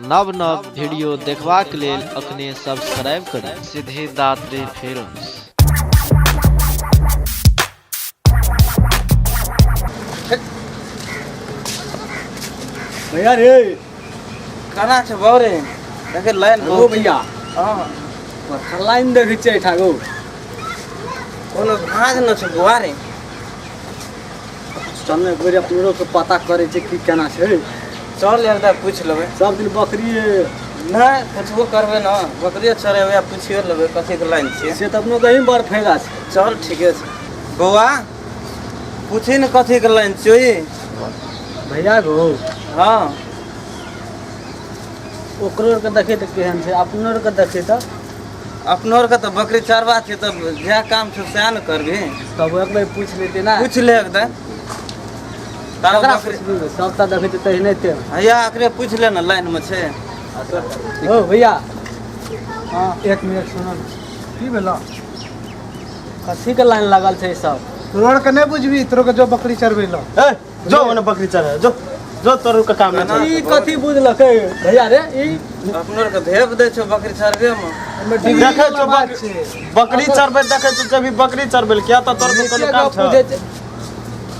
नव नव वीडियो देखबाक लेल अखने सब्सक्राइब करू सिद्धिदात्री फिल्म्स। भैया रे केना छै बाउ रे देखे लाइन ओ बहुत भैया हँ बड़का लाइन देखै छियै एहिठाम गो कोनो भाँज न छै बौआ रे चल ने एक बेर अपनो के पता करै छै की केना छै चल एकदा पूछि लेबै सब दिन बकरी नहि पुछबो करबै ने बकरिए चरेबै आ पुछियो लेबै कथीके लाइन छियै से तऽ अपनो के ही बड़ फायदा छै चल ठीके छै बौआ पूछी ने कथीके लाइन छियौ ई भैया गो हँ ओकरो आरके देखै तऽ केहन छै अपनो आरके देखै तऽ अपनो आरके तऽ बकरी चरबा छै तऽ जएह काम छौ सएह ने करबही तब एक बेर पूछि लेते ना पूछि ले एकदा तारा ककरा बकरी पुछबी सब तऽ देखै छै तहिने ते हैया एकरे पूछि ले ने लाइनमे छै ओ भैया हाँ एक मिनट सुनो ने। की भेलो कथी के लाइन लागल छै सब तोरो आरके नहि बुझबी तोरो के जो बकरी चरबै लऽ ए जो ओने बकरी चरा जो जो तोर के काम नहीं ई कथी बुझलकै भैया रे ई अपनो आरके भेप दै छौ बकरी चरबेमे एहिमे डिग्री देखै वाला छौ बात बकरी छै बकरी चरबै देखै छौ जब बकरी चरबै किया तऽ तोर के कोनो नीचे काम गप छौ बुझै छै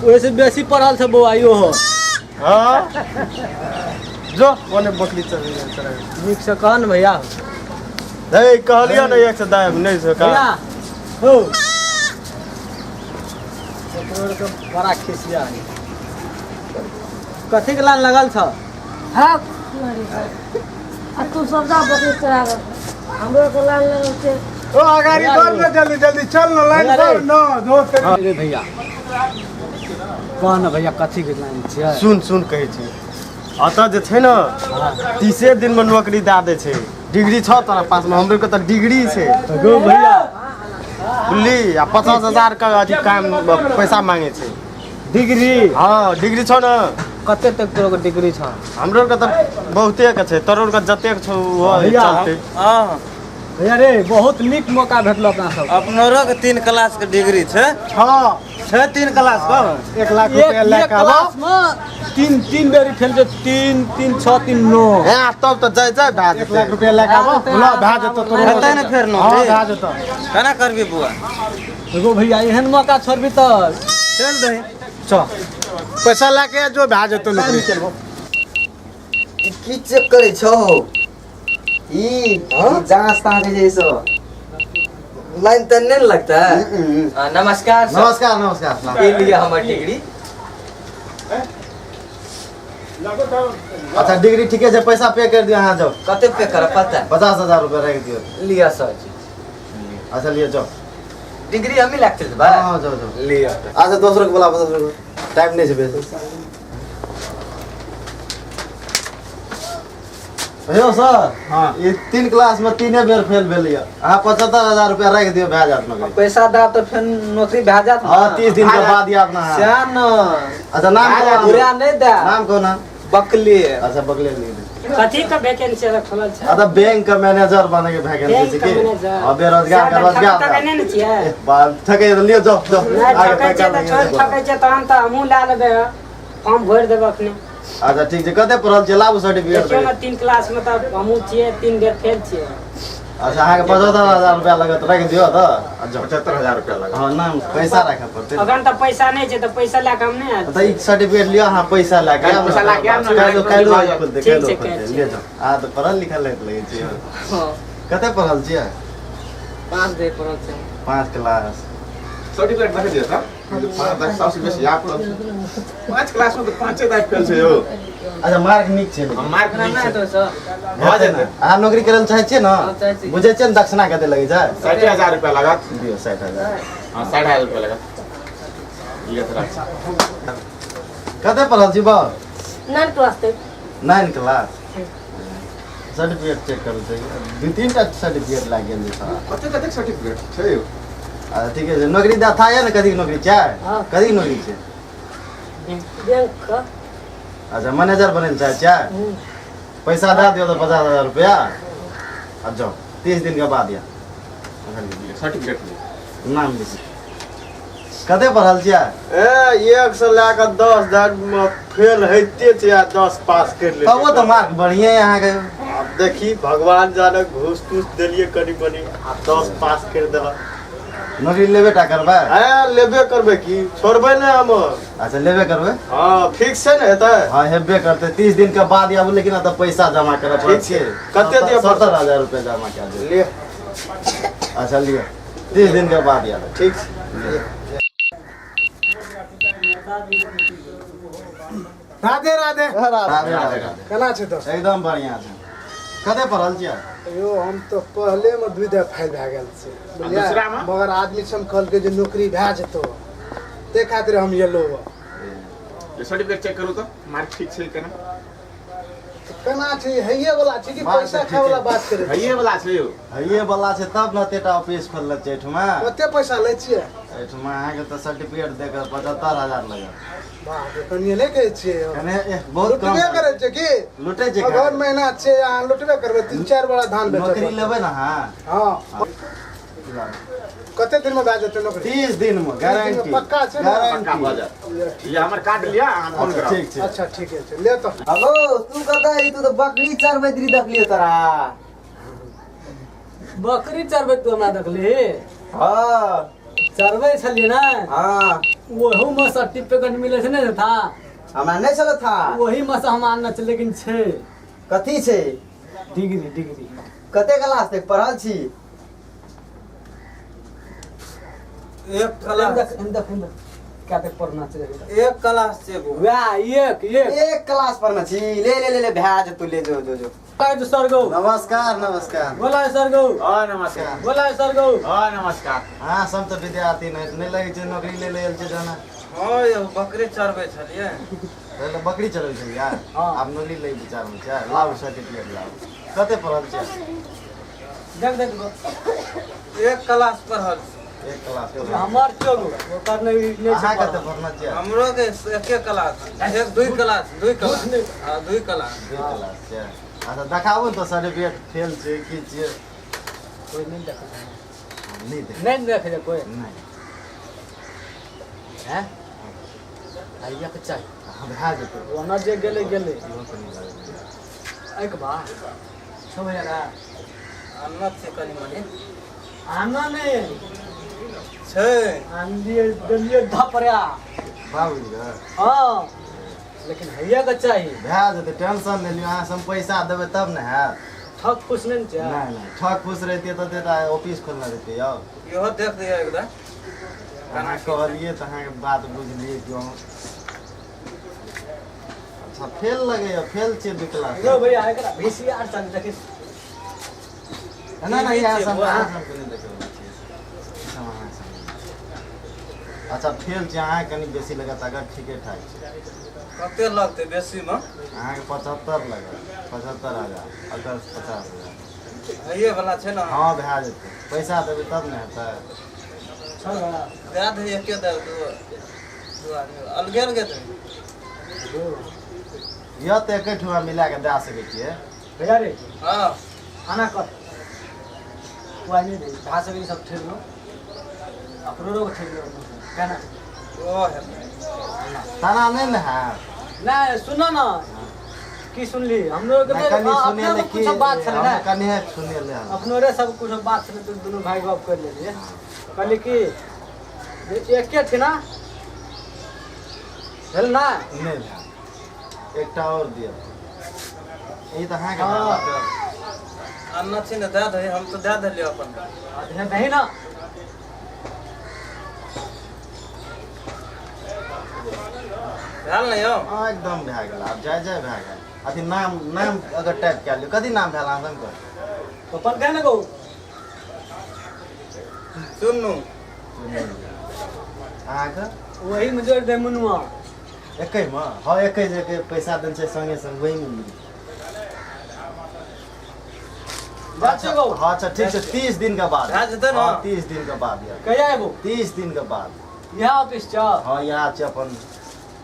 ओहिसँ बेसी पढ़ल छै बौआ इहो हां जो ओने बकरी चरबै चराबै नीकसँ कह ने भैया हे कहलियो ने एक से दाम नहीं से का भैया हो ओकरो आरके बड़ा खिसिया है कथी के लाइन लगल छ हाँ आ तू सब जा बकरी चरा हमरो के लाइन लगल छै ओ अगाड़ी बढ़ न जल्दी जल्दी चल न लाइन भैया रे। बढ़ न दो तेरी रे भैया कह ने भैया कथी के लाइन छियै सुन सुन कहै छी अतऽ जे छै ने 30 दिन में नौकरी दए दै छै डिग्री छौ तोरा पास में हमरो के तऽ डिग्री छै तऽ गो भैया बुझली आ 50,000 के अथी काम पैसा मांगे छै डिग्री हाँ डिग्री छौ ने कते तक तोरो के डिग्री छौ हमरो के तऽ बहुते के छै तोरो के जतेक छौ ओहो भैया। चलतै हँ भैया रे बहुत नीक मौका भेटल अपना सब अपनोरो के 3 क्लास के डिग्री छै हाँ छै 3 क्लास के 1 लाख एक रुपया लए एक के आबो क्लास में तीन तीन बेरी फेल छै 3 3 6 3 9 हे तब तऽ जाय जाय भए 1 लाख जेतै रुपया लए के आबो बोला भए जेतौ तोरो हेतै ने फेर हाँ नौकरी भए जेतौ केना करबी बौआ एगो भैया एहन मौका छोड़बी तऽ चल दही चल पैसा लए के जो भए जेतौ नौकरी की चेक करै छौ ई जांच ताँच जे सो लाइन तऽ नहि ने लगतै नमस्कार सर नमस्कार नमस्कार ई लिअ हमर डिग्री अच्छा डिग्री ठीके छै पैसा पे कर दियौ अहाँ जाउ कते पे करब पता 50,000 रुपया राखि दियौ लिअ सर जी अच्छा लिअ जाउ डिग्री हमी लए के चलबै हाँ हाँ जाउ जाउ लिअ अच्छा दोसरो के बोलाबो दोसरो के टाइम नहीं छै बेसी हेलो सर हाँ। ई 3 क्लास में 3 बेर फेल भेल यऽ अहाँ 75,000 रुपया राखि दियौ भए जायत नौकरी पैसा दऽ तऽ फेर नौकरी भए जायत ने हाँ 30 दिन के बाद ये अपना सएह ने अच्छा नाम कहू पूरा नहि दे नाम कहू ना बकले अच्छा बकले लिख दे कथी के वैकेंसी खुलल छै अच्छा बैंक का मैनेजर बने के वैकेंसी बैंक छै के की मैनेजर। हाँ बेरोजगार का रोजगार ठकै नहि ने छियै ए, बाल ठकै तऽ लिअ जाओ जाओ नहि आगे ठकै पैसा छियै तऽ लगे छोड़ ठकै छियै तहन तऽ हमहूँ लए लेबै फॉर्म भरि देबै अखने अच्छा ठीक छै कते पढ़ल छियै लाबू सर्टिफिकेट देखियौ ने 3 क्लास में तऽ हमहूँ छियै 3 बेर फेल छियै अच्छा अहाँके 75,000 रुपया लगत राखि दियौ तऽ आ जाउ 75,000 रुपया लगत हाँ नाम पैसा राखऽ पड़तै अखन तऽ पैसा नहि छै तऽ पैसा लए कऽ हम नहि आयल तऽ ई सर्टिफिकेट लिअ अहाँ पैसा लए कऽ पैसा लए के आयब ने, काल्हि काल्हि खुलतै ठीक काल्हि छै, खुलतै काल्हि लिअ जाउ अहाँ तऽ पढ़ल लिखल होइत लगै छियै हँ कते पढ़ल छियै 5 दे पड़ल छै 5 क्लास सर्टिफिकेट देखै छियै सर 5 सबसँ बेसी यहाँ पढ़ल छै 5 क्लास में तऽ 5 दाइ फेल छै यौ अच्छा मार्क नीक छै लेकिन। हम मार्क नहि नीक छै हेतौ सर भऽ जेतै अहाँ नौकरी करै लए चाहै छियै ने हाँ, चाहै छियै। बुझै छियै ने दक्षिणा कते लगै छै 60,000 रुपया लागत दियौ 60,000 हाँ 60,000 रुपया लागत लिअ तऽ राख कते पढ़ल छी बाउ 9 क्लास तक 9 क्लास सर्टिफिकेट चेक करू छै 2-3 टा सर्टिफिकेट लागि गेल छै कते कते सर्टिफिकेट छै यौ अच्छा ठीक छै नौकरी दा था ने कथी के नौकरी छै हाँ। कथी के नौकरी छै बैंक के अच्छा मैनेजर बनै लए चाहै छियै पैसा दए दियौ तऽ 50,000 रुपया आ जाउ 30 दिन के बाद या सर्टिफिकेट नाम लिखू कते पढ़ल छियै ए 1 से लए कऽ 10 धरि फेल होइते छै आ 10 पास करि लै तबो तऽ मार्क बढ़िए अहाँके आब देखी भगवान जाने, घूस तूस देलिए कनी मनी आ 10 पास कर देलक। नौकरी लेबे टा करबै? ए लेबे करबै की, छोड़बै ने हम। अच्छा लेबे करबै? हाँ फिक्स है ने हेतै? हाँ हेबे करतै। 30 दिन के बाद आबू, लेकिन एतऽ पैसा जमा करऽ पड़त। ठीक छै। कते दिअ पड़तै? 70,000 रुपया जमा कए देब। ले। अच्छा लिअ, 30 दिन के बाद आबू। ठीक छै। राधे राधे। राधे राधे। केना छै दोस्त? एकदम बढ़िया छै। कते पढ़ल छियै? यो हम तऽ पहले में 2 दे फाइल भए गेल छै, बुझलियै? दूसरामे? मगर आदमी सब कहलकै जे नौकरी भए जेतौ, ताहि खातिर हम एलहुँ। सर्टिफिकेट चेक करू तऽ मार्क ठीक छै केना? केना छै, हैये वाला छै कि मार्क पैसा तऽ ठीक खाय वाला छै। बात करै छै? हइए वाला छै यौ। हइए वाला छै तब ने एतेटा ऑफिस खोलने छै एहिठुमा। कते पैसा लै छियै? एहिठुमा अहाँके तऽ सर्टिफिकेट दे कऽ 75,000 लागत। बाप रे, कनिये नहि कहै छियै यौ। कने बहुत कम। लुटबे करै छै की? लुटै छै। अगहन महीना छै, अहाँ लुटबे करबै, 3-4 बड़ा धान बेचब। नौकरी लेबै ने अहाँ? हाँ। कते दिन में भए जेतै नौकरी? 30 दिन में गारंटी। पक्का छै ने? पक्का भऽ गारंटी। जायत। ये हमर कार्ड लिअ, अहाँ फोन अच्छा करब। ठीक छै। अच्छा ठीके छै, ले तऽ। हेलो, तू कतऽ रही? तू तऽ बकरी चरबैत रही, देखलियौ तोरा। बकरी चरबैत तू हमरा देखली? हाँ। चरबै छलियै ने? हाँ। ओहू में सर्टिफिकेट मिलै छै ने था? हमरा नहि छलो था। ओही में से हम आनने छी, लेकिन छै। कथी छै? डिग्री। डिग्री। कते क्लास तक पढ़ल छी? एक क्लास। क्या तक पढ़ना चाहिए? एक क्लास छै। वएह एक एक एक क्लास पढ़ना छी। ले ले ले ले, भए जेतौ, ले जो जो जो। सर गौ। नमस्कार नमस्कार। बोला सर गौ। हाँ नमस्कार। बोला सर गौ। हाँ नमस्कार। अहाँ सब तऽ विद्यार्थी नहि लगै छै नौकरी ले लेल छै जाना। हाँ यौ, बकरी चरबै छलियै। पहिले बकरी चरबै छलियै? हाँ। आब नौकरी लै विचार में छै? लाउ सर्टिफिकेट लाउ। कते पढ़ल छै? देख देख, एक क्लास पढ़ल। एक क्लास। हमर चोग ओकर नहि नहि। अहाँ कते पढ़ना छियै? हमरो के एके क्लास, एक दुई क्लास, दुई क्लास, हाँ दुई क्लास। 2 क्लास छै। अच्छा देखाबू ने तऽ सर्टिफिकेट फेल छै की छियै? कोई नहीं देखै। नहि देख। नहीं देखे कोई। नहि। हैं आइया के चाही। हाँ, भए जेतै। ओना जे गेलै गेलै। इहो कनि लागै। एक बा छौ भैया। आनत छै कनि मनि। आना नहीं छै। आनलिए देलिए धपरा। बाबूजी के? हाँ, लेकिन हैया के चाही। भए जेतै, टेंशन नहि लियौ। अहाँ सब पैसा देबै तब ने हैत। ठक फूस नहीं छै। नहि नहि, ठक फूस रहितियै तऽ एतेटा ऑफिस खोलने रहितियै यौ। इहो देख दिअ एकदा। अहाँ कहलियै तऽ अहाँके बात बुझलियै कि हम। अच्छा फेल लगैया, फेल छियै 2 क्लास। यो भैया, एकरा वीसीआर चल देखी। नहि नहि, इएह सब अहाँ सबके नहि देखै छियै। सब अहाँ सब। अच्छा फेल छै, अहाँ कनि बेसी लगत, अगर ठीके ठाक छै। कते लगतै बेसी में? अहाँके 75 लगत, 75,000, अगर 50,000। हैये वाला छै ने? हाँ भए जेतै, पैसा देबै तब ने हेतै। दए दे, एके दे, दू दू आदमी अलगे अलगे दे। यऽ तऽ एकेठुमा मिला कऽ दए सकै छियै। भैया रे। हाँ। आना कर वो नहीं दे भा सके सब ठेक लो, अपनो रोग ठेक लो कहना। ओ हेतै। ताना नहि ने हैत? नहीं सुनो ना, की सुनली हमरो के? नहि, कनि सुने अपना ले में की कुछ बात छलै हम ने। कनि सुने ले हम। अपनो रे सब कुछ बात छलै तऽ दुनू भाई गप कर लेलिए। कहली कि जे एके छै ना भेल ना? नहि भेल, एकटा और दिअ। ई तऽ अहाँके भेल। आनना छै ने, दए दही, हम तऽ दए देलियै अपन। दही ना। भेल ने यौ? हाँ एकदम भए गेल। आब जाय जाय भए गेल। अथी नाम, नाम अगर टाइप कए लियौ। कथी नाम भेल अहाँ सबके? अपन कहे ने कहू। सुनू। अहाँके? वही में जोड़ दे मुनुआ। एकैमे? हाँ एकै जे एकै पैसा देने छै संगे संग वहीमे मिल। बात गो। हाँ अच्छा ठीक छै, 30 दिन के बाद। भए जेतै ने? हाँ 30 दिन के बाद यऽ। कहिया एबो? 30 दिन के बाद। यहाँ ऑफिस छ? हाँ यहाँ छै अपन।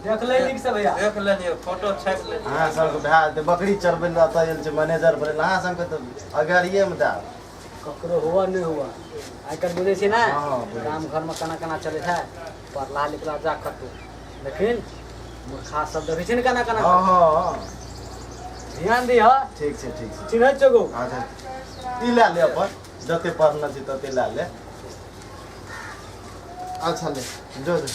देख ले नीक से भैया। देख लेलियै, फोटो छापि लेलियै। अहाँ सबके भए जेतै। बकरी चरबै लए एतऽ आयल छै मैनेजर बनै लए, अहाँ सबके तऽ अगाड़िएमे दए। ककरो हुआ नहीं हुआ, आइ काल्हि बुझै छियै ने? हाँ, बुझै। गाम घरमे केना केना चलै छै, पढ़ला लिखला जा कतौ, लेकिन मूर्खा सब देखै छियै ने केना केना। हाँ हाँ हाँ। ध्यान दिह। ठीक छै, ठीक छै। चिन्है छौ गो? अच्छा ई लए ले अपन, जते पढ़ना छै तते लए ले। अच्छा ले जो जो।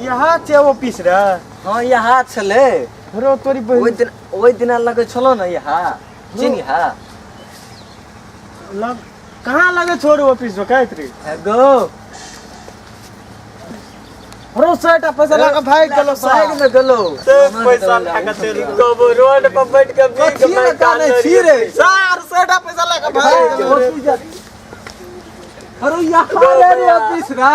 यहाँ छै ऑफिस रे? हाँ यहाँ छलै। रो तोरी बहिन। ओहि दिना लगै छलो ने यहाँ, चिन्ह लग कहाँ लगे छोड़ू ऑफिस में कहैत रे? गो रो 100 पैसा लगा भाग गेलो, साइड में गेलो। पैसा लगा चलि गो रोड पर बैठ के भीख कथी लए कानै छी रे? सार 100 पैसा लगा भाग गेलो रे। अरे यहाँ ले रे ऑफिस रा।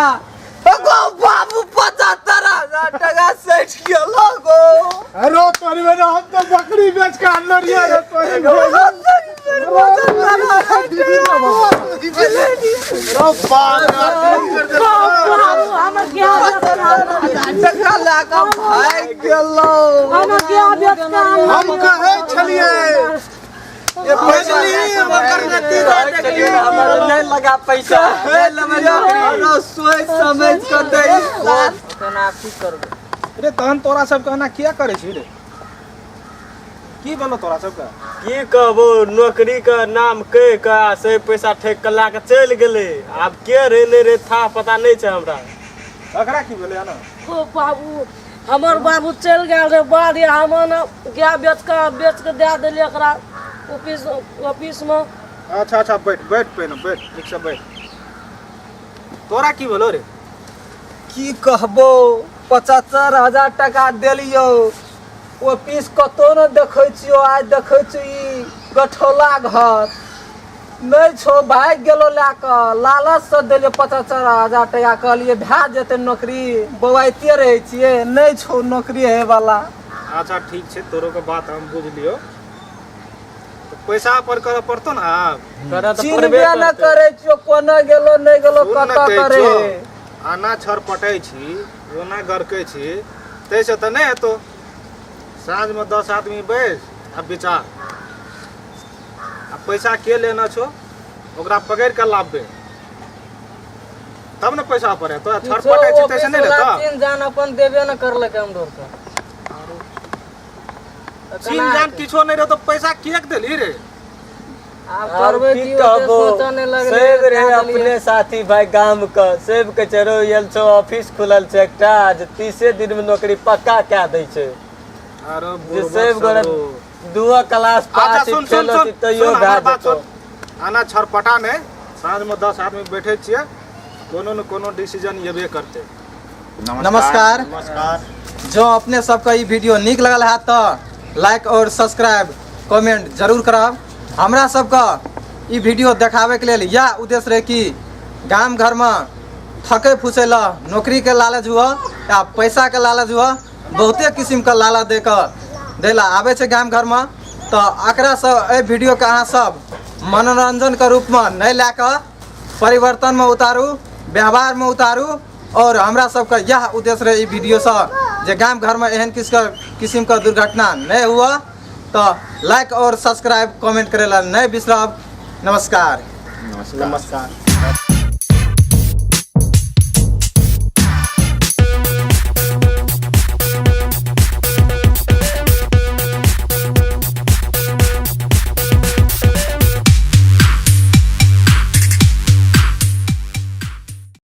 गो बाबू 75,000 टका सेठ गेलो गो। अरे तोरी बहिन, हम तो बकरी बेच के आनलो रहियै रे तोरी टका लए कऽ भागि गेलो। हम कहै छलियै नहीं लगा पैसा, सोच समझ कऽ दै। रे तहन तोरा सबके एना किया करै छी रे? की भेलो तोरा सबके? की कहबो, नौकरी के नाम कह के से पैसा ठेक के ला के चलि गेलै। आब के रे नहि रे था पता नहि छै हमरा। एकरा की भेलै ना? ओ बाबू, हमर बाबू चलि गेल रे बाड़ी, हम ने गाय बेच के दए देलियै एकरा ऑफिस ऑफिस में। अच्छा अच्छा बैठ बैठ पहिने बैठ, ठीक से बैठ। तोरा की भेलो रे? की कहबो, 75,000 टका देलियौ, ऑफिस कतौ ने देखै छियौ। आइ देखै छियौ ई गठौला घर नहि छौ, भागि गेलो लए कऽ। लालचसँ देलियै 75,000 टका, कहलियै भए जेतै नौकरी, बौआइते रहै छियै, नहि छौ नौकरी होइवला। अच्छा ठीक छै, तोरो के बात हम बुझलियौ। पैसा पर करऽ पड़तो ने आब? चिन्हबे न करै छियौ, कोना गेलो नहि गेलो कतऽ करे। आना छर पटै छी ओना गरकै छी ताहिसँ तऽ नहि हेतौ। साँझमे 10 आदमी बैस आ विचार, आ पैसा के लेना छौ ओकरा पकड़ि कऽ लाबबे तब ने पैसा पर हेतौ। छर पटै छी ताहिसँ नहि हेतौ। तीन जान अपन देबे न करलकै हमरो के। तीन जान किछो नहि रहतो, पैसा किएक देली रे? करबै की सोचऽ नहि लगलै। सेब रहे अपने साथी भाई गाम के, सेब के चरो आयल छौ, ऑफिस खुलल छै एकटा, जे 30 दिन में नौकरी पक्का कए दै छै। जे सेब गोरे 2 क्लास पास फेल होती तैयो भए जेतौ। आना छरपटा नहि, साँझ में 10 आदमी बैठे छियै, कोनो न कोनो डिसीजन एबे करतै। नमस्कार। नमस्कार। जो अपने सबके ई वीडियो नीक लगल है तो लाइक और सब्सक्राइब कमेंट जरूर करब। हमरा सबके ई वीडियो देखाबे के लेल यह उद्देश्य रहे कि गाम घर में थके फुसे ला नौकरी के लालच हुआ या पैसा के लालच हुआ, बहुते किस्म के लालच दे के देला आबै छै गाम घर में। तो एकरा सब एहि वीडियो के अहाँ सब मनोरंजन के रूप में नहीं लए के परिवर्तन में उतारू, व्यवहार में उतारू। और हमरा सबके यह उद्देश्य रहे ई वीडियो से जे गाम घर में एहन किस्म के दुर्घटना नहीं हुआ। तो लाइक और सब्सक्राइब कमेंट करे ला नहीं बिसरब। नमस्कार। नमस्कार।